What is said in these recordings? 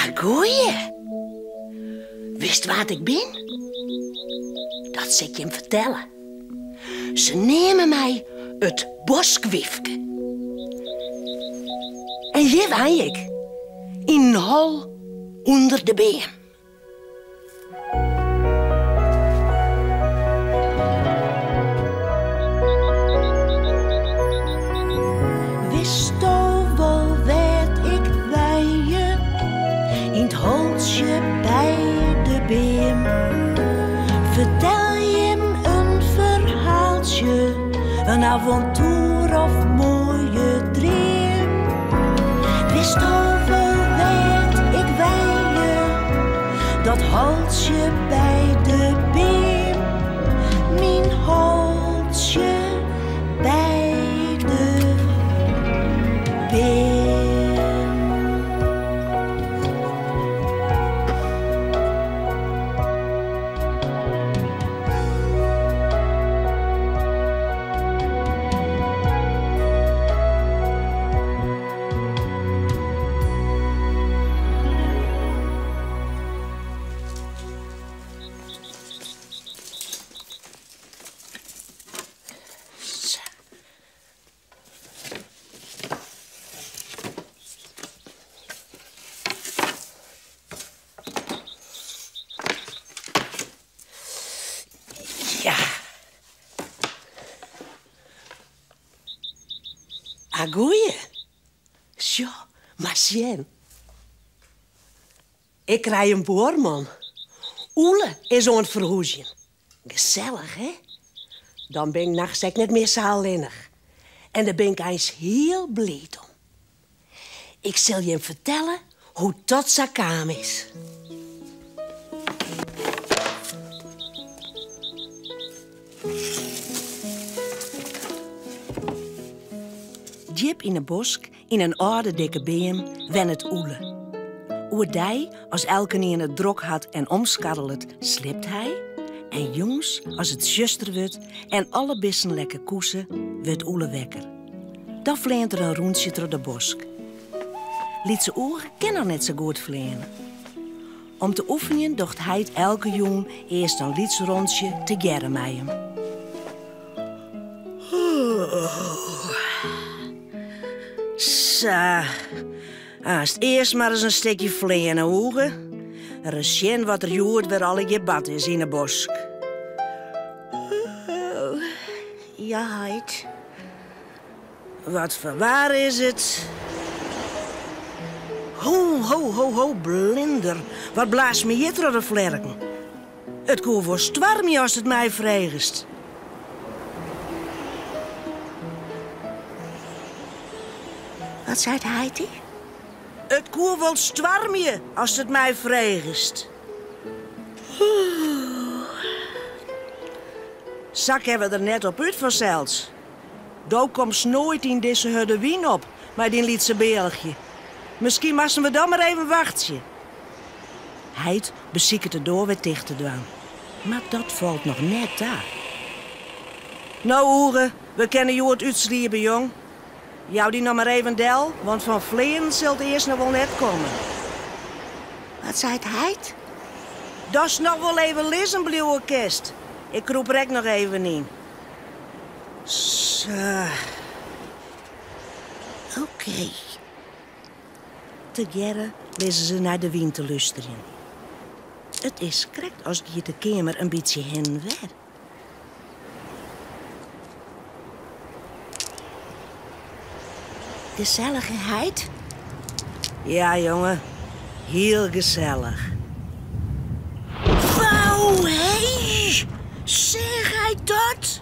Agoeie! Witst wa't ik bin? Dat sil ik jim fertelle. Se neame my it boskwyfke. En hjir wenje ik, yn in hol ûnder de beam. Witsto wol wêr't ik wenje? Yn 't holtsje by de beam. Fertel jim in ferhaaltsje, in avontoer of moaie dream. Witsto wol wêr't ik wenje? Dat holtsje by de beam. Myn holtsje by de beam. Ja. Agoeie. Sjoch, mar sjen. Ik krij in buorman. Oele is oan it ferhûzjen. Gesellich, hè? Dan bin ik nachts ek net mear sa allinnich. En dêr bin ik eins hiel bliid om. Ik sil jim fertelle hoe't dat sa kaam is. Djip yn 'e bosk, yn in âlde dikke beam, wennet Oele. Oerdei, as elkenien it drok hat en omskarrelet, sliept hy. En jûns, as it tsjuster wurdt en alle bisten lekker koese, wurdt Oele wekker. Dan fleant er in rûntsje troch de bosk. Lytse Oege kin noch net sa goed fleane. Om te oefenjen docht heit elke jûn earst in lyts rûntsje tegearre mei him. Sa, aanst earst mar ris in stikje fleane, Oege. Ris sjen wat der hjoed wer allegear bard is yn 'e bosk. Ja, heit. Wat foar waar is it? Ho, ho, ho, ho, blinder. Wat blaast my hjir troch de flerken? It koe wol stoarmje ast it my fregest. Wat seit heity? It koe wol stoarmje ast it my fregest. Sa kinne we der net op út fansels. Do komst noait yn dizze hurde wyn op mei dyn lytse bealchje. Miskien moasten we dan mar even wachtsje. Heit besiket de doar wer ticht te dwaan, mar dat falt noch net ta. No Oege, we kinne hjoed útsliepe, jong. Jou dy noch mar even del, want fan fleanen sil it earst noch wol net komme. Wat seit heit? Datst noch wol even lizzen bliuwe kinst. Ik krûp der ek noch even yn. Sa. Oké. Tegearre lizze se nei de wyn te lústerjen. It is krekt as giet de keamer in bytsje hin en wer. Gesellich, hè, heit? Ja, jonge, hiel gesellich. Wauw, hé! Seach hy dat?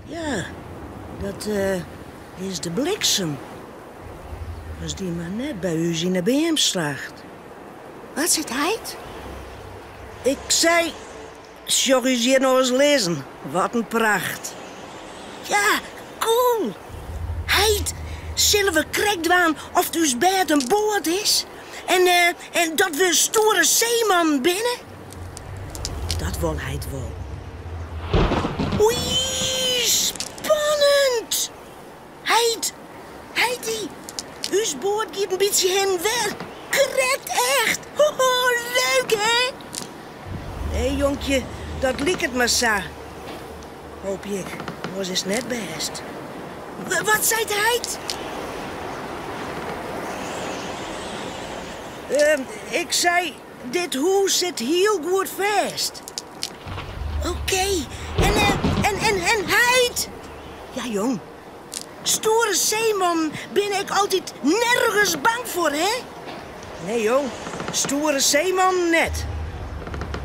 Ja, dat is de bliksem. As dy mar net by ús yn 'e beam slacht. Wat seit heit? Ik sei, Sjoch ús hjir no ris lizzen, wat in pracht. Ja, cool! Heit, sille we krekt dwaan oft ús bêd in boat is? En, en dat we stoere seemannen binne? Dat wol heit wol. Oei, spannend! Heit, heity, ús boat giet in bytsje hin en wer. Krekt echt! Hoho, leuk hè? Nee, jonkje, dat liket mar sa. Hoopje ik, oars is it net bêst. Wat seit heit? Ehm, ik sei, dit hûs sit hiel goed fêst. Oké, en, en, en, en heit? Ja, jong. Stoere seemannen binne ek altyd nergens bang foar, hè? Nee, jong, stoere seemannen net.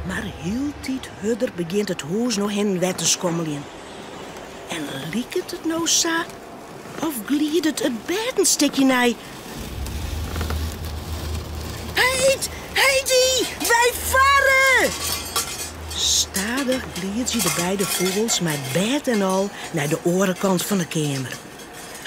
Mar hieltyd hurder begjint it hûs no hinne en wer te skommeljen. En liket it no sa of glidet it bêd in stikje nei. Heit, Heidi, wy farre! Stadich gliedzje de beide fûgels mei bêd en al nei de oare kant fan de keamer.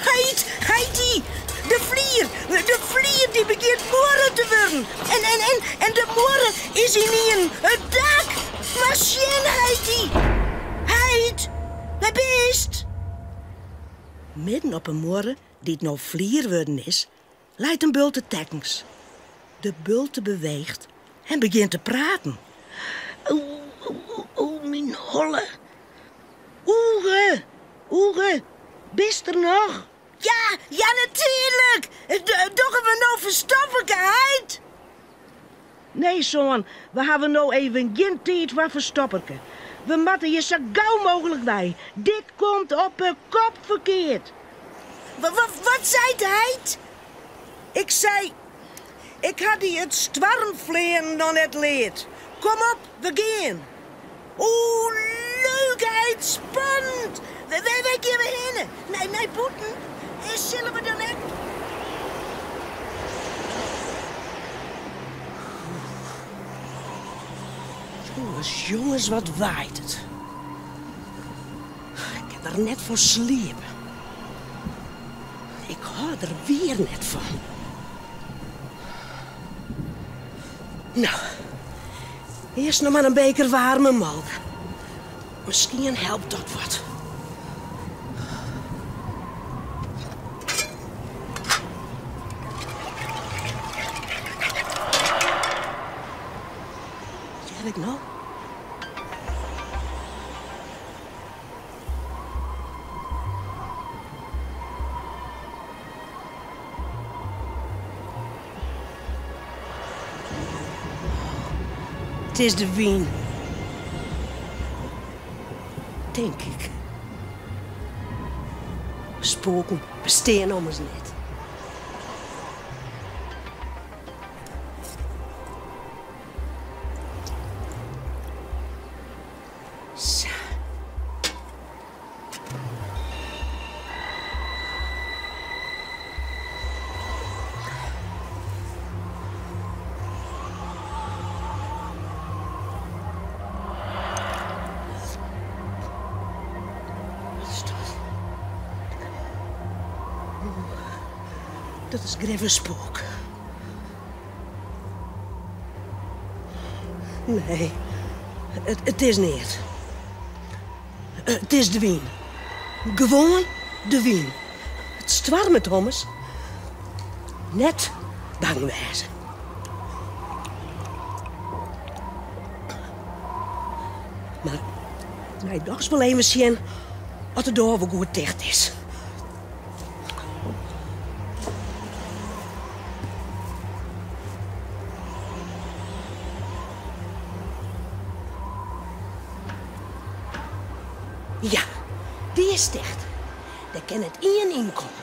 Heit, Heidi, de flier, de flier dy begjint muorre te wurden. En, en, en, en de muorre is ynienen it dak. Mar sjen, Heidi. Heit, wêr bist? Midden op 'e muorre, dy't no flier wurden is, leit in bulte tekkens. De bulte beweecht en begjint te praten. Oeh, oeh, oeh, myn holle. Oege, Oege, bist der noch? Ja, ja natuerlik! Dogge we no ferstopperke, heit? Nee, soan, we hawwe no even gjin tiid foar ferstopperke. We moatte hjir sa gau mooglik wei. Dit komt op 'e kop ferkeard. Wat seit heit? Ik sei, ik ha dy it stoarmfleanen noch net leard. Kom op, we gean. Oeh, leuk heit, spannend! Wêr gean we hinne? Nei, nei bûten? En sille we dan ek. Jonges, jonges, wat waait it. Ik kin der net fan sliepe. Ik hâld der wier net fan. No, earst noch mar in beker waarme molke. Miskien helpt dat wat. Hear ik no? It is de wyn. Tink ik. Spoken bestean ommers net. Sa. Wat is dat? Dat is grif in spook. Nee, it is neat. It is de wyn. Gewoan de wyn. It stoarmet ommers. Net bang wêze. Mar ik mei dochs wol even sjen oft de doar wol goed ticht is. Ja, dy is ticht. Dêr kin net ien yn komme.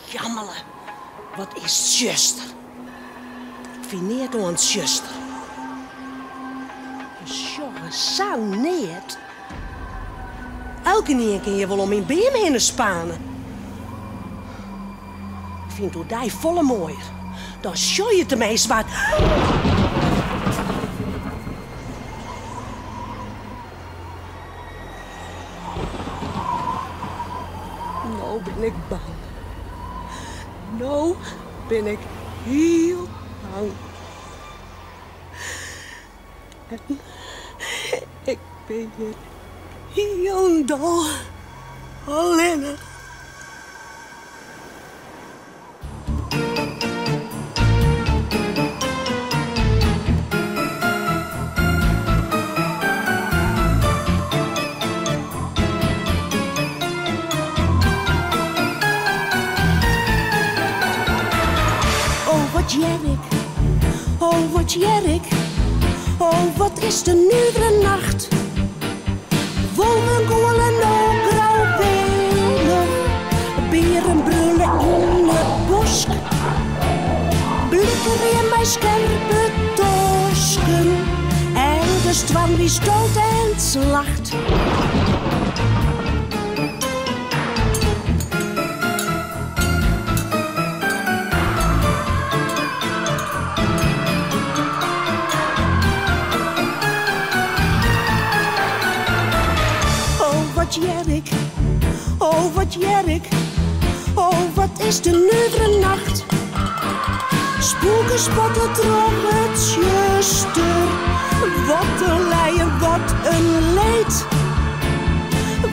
Jammele, wat is tsjuster. Ik fyn neat oan tsjuster. We sjogge sa neat. Elkenien kin hjir wol om myn beam hinne spane. Ik fyn it oerdei folle moaier. Dan sjoch je teminsten wat. No bin ik bang. No bin ik hiel bang. Ik bin hjir hielendal allinnich. Oh, wat hear ik, oh, wat hear ik, oh, wat is de nuvere nacht. Wolven gûle no grouwélich, bearen brulle yn it bosk. Blikken mei skerpe tosken en de stoarm dy stoot en slacht. Oh, wat hear ik, oh, wat hear ik, oh, wat is de nuvere nacht. Spoeken spatte troch it tsjuster, wat in lijen, wat in leed.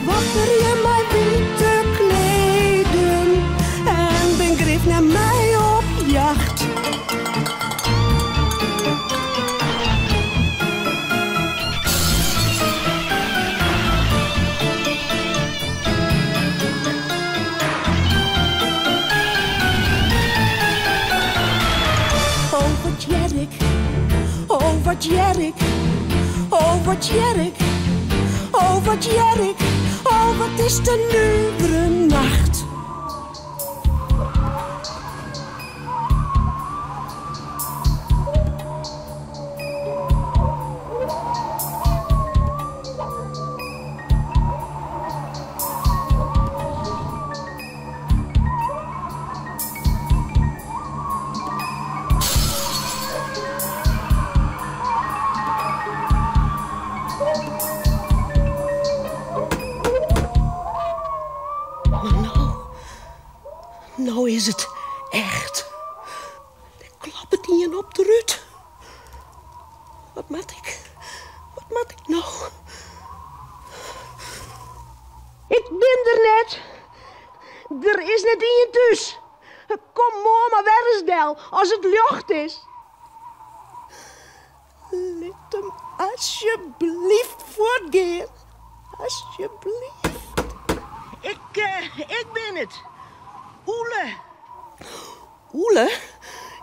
Wapperje mei wite kleden en bin grif nei my op jacht. Oh, wat hear ik, oh, wat hear ik, oh, wat hear ik, oh, wat hear ik, oh, wat is de nuvere nacht. Mar no, no is it echt. Der kloppet ien op de rút. Wat moat ik? Wat moat ik no? Ik bin der net. Der is net ien thús. Kom moarn mar wer ris del as it ljocht is. Lit him asjebleaft fuortgean. Asjebleaft. Ik, ik bin it. Oele. Oele?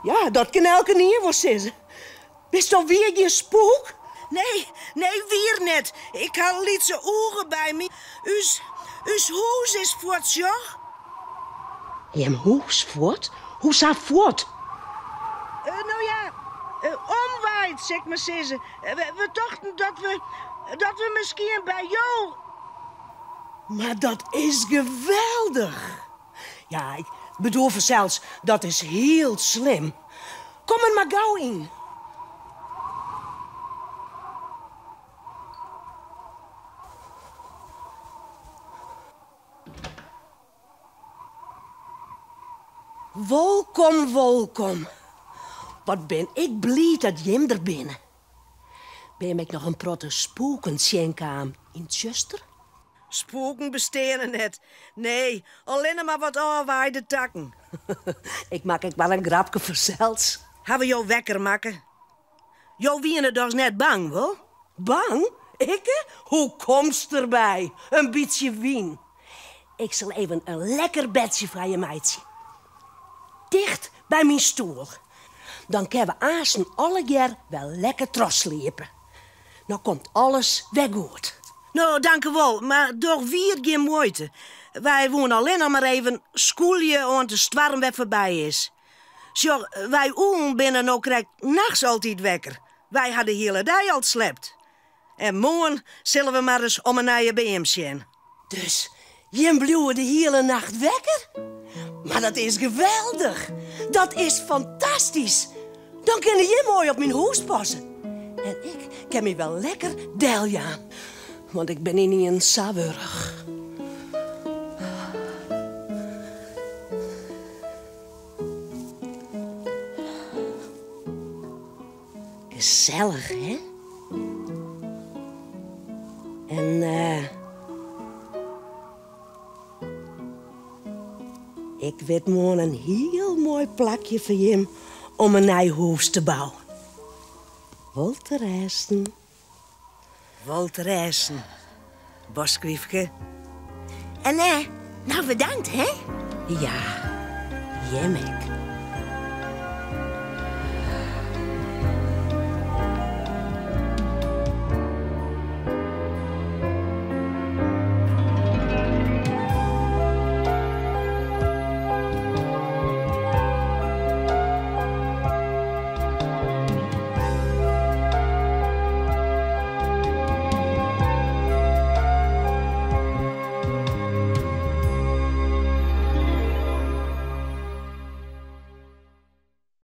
Ja, dat kin elkenien wol sizze. Bisto wier gjin spoek? Nee, nee, wier net. Ik ha lytse oegen by my. Us, ús hûs is fuort, sjoch. Jim hûs fuort? Hoe sa fuort? No ja, omwaaid, sil ik mar sizze. We tochten dat we, dat we miskien by jo. Mar dat is geweldich! Ja, ik bedoel fansels, dat is hiel slim. Kom der mar gau yn. Wolkom, wolkom. Wat bin ik bliid dat jim der binne. Bin jim ek noch in protte spoeken tsjinkaam yn 't tsjuster? Spoeken besteane net. Nee, allinne mar wat ôfwaaide takken. Ik makke ek mar in grapke fansels. Hawwe jo wekker makke? Jo wiene dochs net bang, wol? Bang? Ikke? Hoe komst derby? In bytsje wyn. Ik sil even in lekker bedsje foar je meitsje. Ticht by myn stoel. Dan kinne we aansten allegear wer lekker trochsliepe. No komt alles wer goed. No, dankewol, mar doch wier gjin muoite. Wy woene allinnich mar even skûlje oant de stoarm wer foarby is. Sjoch, wy ûlen binne no krekt nachts altyd wekker. Wy ha de hiele dei al slept. En moarn sille we mar ris om in nije beam sjen. Dus jim bliuwe de hiele nacht wekker? Mar dat is geweldich! Dat is fantastysk! Dan kinne jim moai op myn hûs passe. En ik kin my wer lekker deljaan, want ik bin ynienen sa wurch. Gesellich, hè? En eh. Ik wit moarn in hiel moai plakje foar jim om in nij hûs te bouwen. Wolterêsten. Wolterêsten, boskwyfke. En eh, nou bedankt, hè? Ja, jim ek.